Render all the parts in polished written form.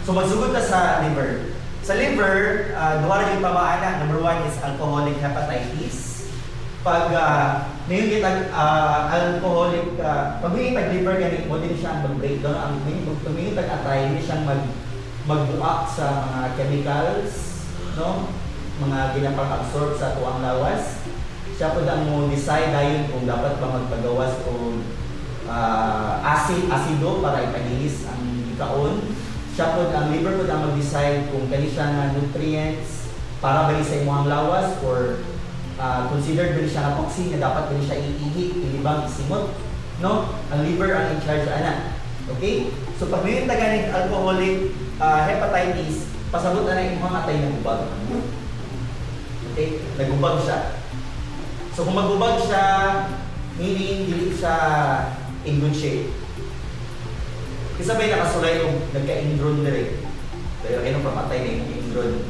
So magsugod ta sa liver. Sa liver, duha ra yung tamaan na. Number one is alcoholic hepatitis. Pag ngayon kita alcoholic, pag may tag liver gani mo din siya ang mag-breakdown ang pag may tag atay ni siyang magbuak sa mga chemicals, no, mga ginapang-absorb sa atuang lawas. Siya pud ang mo decide dayon kung dapat ba magpagawas o acid asido para ipagilis ang gikaon. Siya pud, ang liver pud ang mag-decide kung kani siya nga nutrients para ba ni sa imong lawas or considered ba ni siya nga toxin nga dapat ba ni siya iihi, ilibang, isimot, no? Ang liver ang in charge ana. Okay? So pag may taganig alcoholic hepatitis, pasabot na na imong atay nagubag. Okay? Nagubag siya. So kung magubag siya, meaning dili siya in good shape. Kinsa may nakasulay og nagka-ingrown dire? Pero kaya nung pamatay na yung ingrown.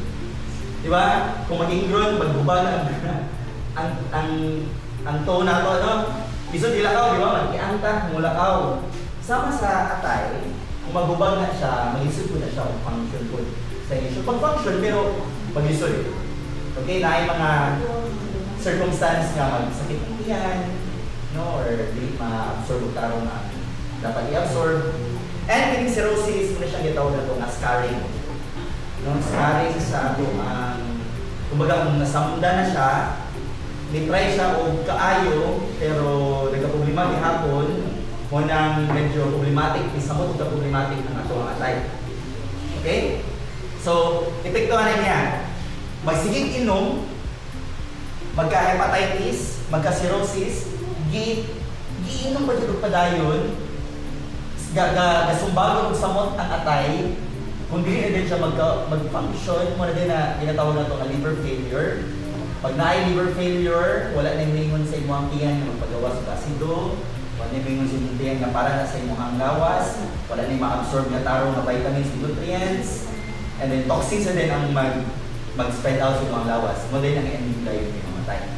Di ba? Kung mag-ingrown, maghubag ang toe na to, no? Lisod ilakaw, di ba? Mag-ianta, mulakaw. Sama sa atay, kung maghubag na siya, maglisod po na siya kung function po sa inyo. So, pag-function, pero paglisod. Okay, na mga circumstance nga magsakit ang tiyan, no? Or dili ma-absorb og tarong nga dapat i-absorb. And kining cirrhosis, muna siyang gitawag na to nga scarring. No, scarring sa ato ang kumbaga kung nasamda na siya, ni-try siya og kaayo pero nagka-problema gihapon mo nang medyo problematic, isamot og problematic ang ato ang atay. Okay? So, epektuhan na niya. Magsigig inom, magka-hepatitis, magka-cirrhosis, giinom pa jud og padayon, ga, ga, gasumbagon og samot ang atay, kung dili na din siya mag-function, mo na din na ginatawag na to nga liver failure. Pag naay liver failure, wala na mingon sa imong tiyan nga magpagawas og asido, wala na mingon sa imong tiyan nga para na sa imong lawas, wala na ma-absorb nga tarong nga vitamins and nutrients, and then toxins na din ang mag-spread out sa imong lawas. Mo din ang ending dayon yung mamatay.